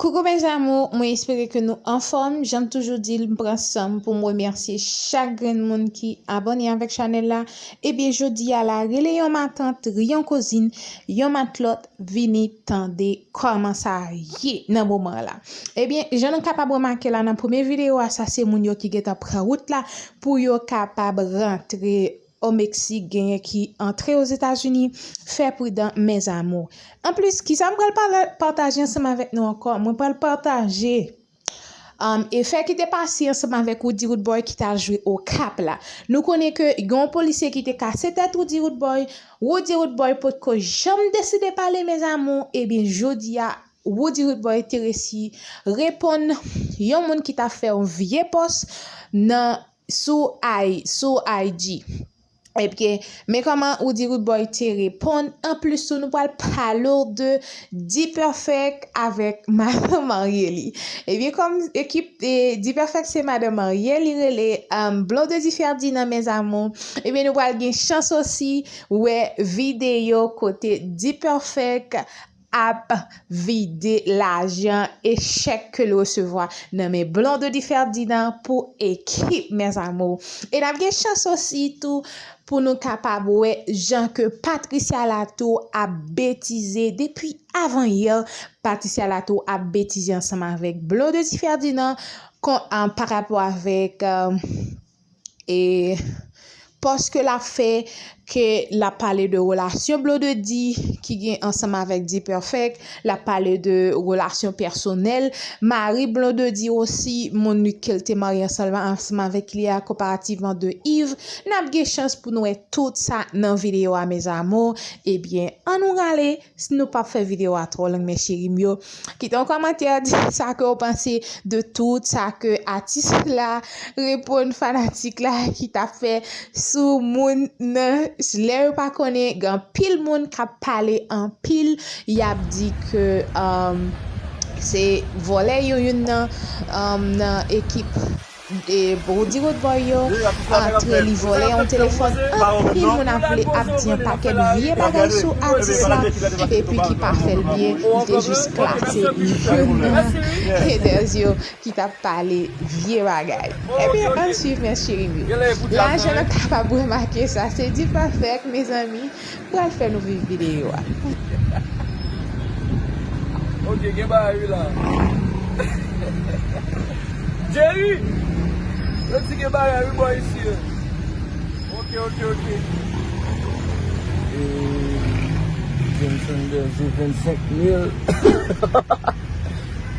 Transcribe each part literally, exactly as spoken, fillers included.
Coucou mes amours, mwen espere ke nou anfòm. Jan m toujou di l, m pran san m pou m remèsye chak grenn moun ki abòne avèk chanèl la. Ebyen, jodi a la, rele yon matant, ri yon kouzin, yon matlòt, vini tande kòman sa ye nan moman la. Ebyen, jan nou kapab remake la nan premye videyo a, sa se moun yo ki gentan pran wout la pou yo kapab rantre o Meksik, genyen ki antre Ozetazini. Fè pridan, mes amours. Anplis, kisa m pral pale, pataje ansanm avèk nou ankò? Mwen pral pataje, um, efè ki te pase ansanm avèk Roody Roodboy ki t al jwe Okap la. Nou konnen ke gen yon polisye ki te kase tèt Roody Roodboy. Roody Roodboy potko janm deside pale, mes amours. Ebyen, jodi a, Roody Roodboy te resi reponn yon moun ki t ap fè yon vye pòs nan, sou I, sou I G. Ebyen, men kòman Roody Roodboy te reponn. Anplis tou, nou pral pale w de D-Perfect avèk madan marye li. Ebyen, kòm ekip, eh, D-Perfect se madan marye li rele, um, Blondedy Ferdinand, mes amours. Ebyen, nou pral gen chans osi wè videyo kote D-Perfect ap vide lajan e chèk ke l resevwa nan men Blondedy Ferdinand pou ekip, mes amours. E n ap gen chans osi tou pou nou kapab wè jan ke Patricia Latour ap betize depi avan yè. Patricia Latour ap betize ansanm avèk Blondedy Ferdinand kon, an, pa rapò avèk, e, pòs ke l ap fè, ke l ap pale de relasyon Blondedy ki gen ansanm avèk D-Perfect, l ap pale de relasyon pèsonèl mari Blondedy osi, moun ke l te marye ansanm, ansanm avèk li a, konparativman de Yves. N ap gen chans pou nou wè tout sa nan videyo a, mes amours. Ebyen, ann nou rale, si nou p ap fè videyo a twò long, mes chéris m yo. Kite yon kòmantè, di sa ke w panse de tout sa ke atis la reponn fanatik la ki t ap fè sou moun nan. Lè yo pa konnen, gen anpil moun k ap pale anpil, y ap di ke, um, se vòlè yo youn nan, um, nan ekip e Roody Roodboy yo antre, li vòlè yon telefòn. Anpil moun ap vle ap di yon pakèt vye bagay sou atis la, epi ki pa fè l byen, li te jis klase youn nan haters yo ki t ap pale vye bagay. Ebyen, ann swiv, mes chéris m yo. La, jan nou kapab remake sa, se D-Perfect, mezanmi. Pral fè nou viv videyo a. Ok, gen bagay wi la. Jerry! Yo di gen bagay wi bò isi yo. Ok, ok, ok. E, Jameson Berger, vennsenk mil.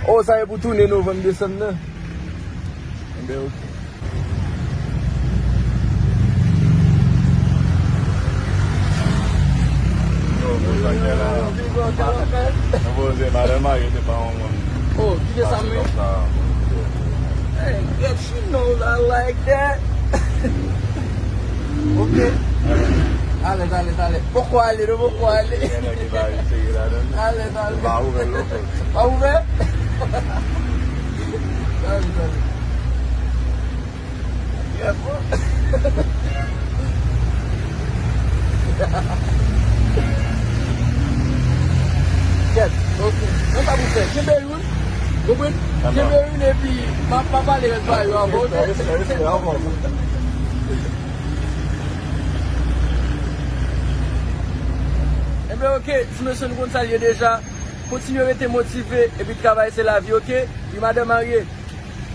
Oh, sa e pou tounen novanm, desanm nan. Enben, ok. Yo, bon, sa k gen la. Mwen poze, madan marye se pa yon moun. Oh, kite sa, men. Hey, get you know I like that. Ok. Alèz, alèz, alèz. Poko ale, nou poko ale. Gen nèg ki pa serye ladan. Alèz, alèz. Pa ouvè l non. Pa ouvè? Alèz, alèz. Kèt, ok. Mwen pa pou fè. Kenbe youn. Konprann? Kenbe youn epi m a, m a pale rès bagay yo avè w. Respè, respè, respè. Enben, ok, ti mesye, nou konn sa l ye deja. Kontinye rete motive epi travay, se lavi, ok? Wi, madan marye.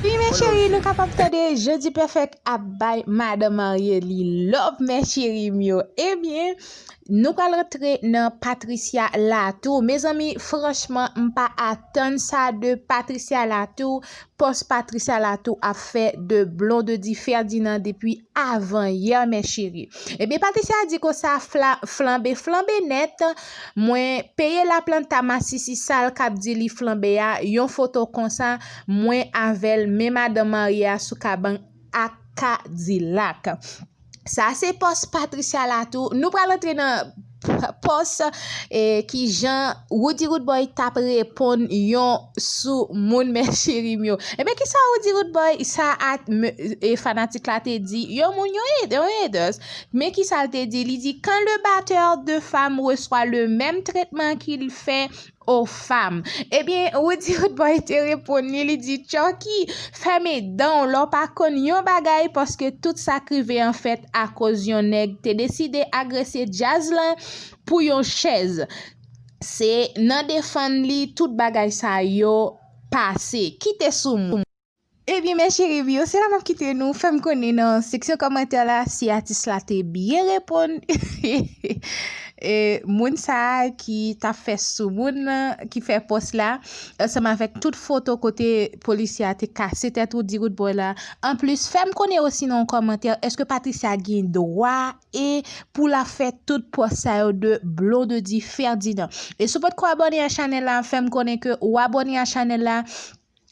Wi, mes chéris, nou kapab tande Jodi Perfect ap bay madan marye li love, mes chéris m yo. Ebyen, nou pral rantre nan Patricia Latour. Mezanmi, franchman, m pa atann sa de Patricia Latour. Pòs Patricia Latour ap fè de Blondedy Ferdinand depi avan yè, mes chéris. Ebyen, Patricia di konsa, fla-, flanbe, flanbe nèt. Mwen peye laplanta masisi sal k ap di li flanbe a, yon foto konsa, mwen avè l, men madan marye a sou kabann ak Kadilak. Sa se pòs Patricia Latour. Nou pral antre nan p-, pòs, eh, ki jan Roody Roodboy t ap reponn yon sou moun, mes chéris m yo. Ebyen, kisa Roody Roodboy, sa at-, m-, eh, fanatik la te di? Yon moun, yon hate-, yon haters. Men kisa l te di? Li di, quand le batteur de femmes reçoit le même traitement qu'il fait aux femmes. Ebyen, Roody Roodboy te reponn li, li di, Chucky, fèmen dan w lè w pa konn yon bagay, paske tout sa k rive an fèt akoz yon nèg te deside agrese djaz lan pou yon chèz. Se nan defann li tout bagay sa yo pase. Kite sou moun. Ebyen, mes chéris, yo, se la m ap kite nou. Fè m konnen nan seksyon kòmantè la si atis la te byen reponn e, moun sa a ki t ap fè soumoun nan, ki fè pòs la, ansanm avèk tout foto kote polisye a te kase tèt Roody Roodboy la. Anplis, fè m konnen osi nan yon kòmantè, èske Patricia gen dwa e pou l ap fè tout pòs sa yo de Blondedy Ferdinand? E si w potko abòne a chanèl la, fè m konnen ke ou abòne a chanèl la.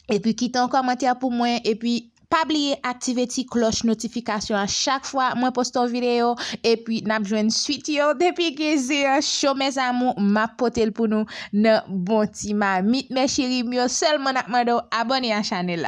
Epi kite yon kòmantè pou mwen. Epi pa bliye aktive ti klòch notifikasyon a chak fwa mwen poste yon videyo. Epi n ap jwenn swit yo depi ke se yon cho, mes amours, m ap pote l pou nou nan bon ti mamit. Mes chéris, m yo sèlman n ap mande w abòne a chanèl la.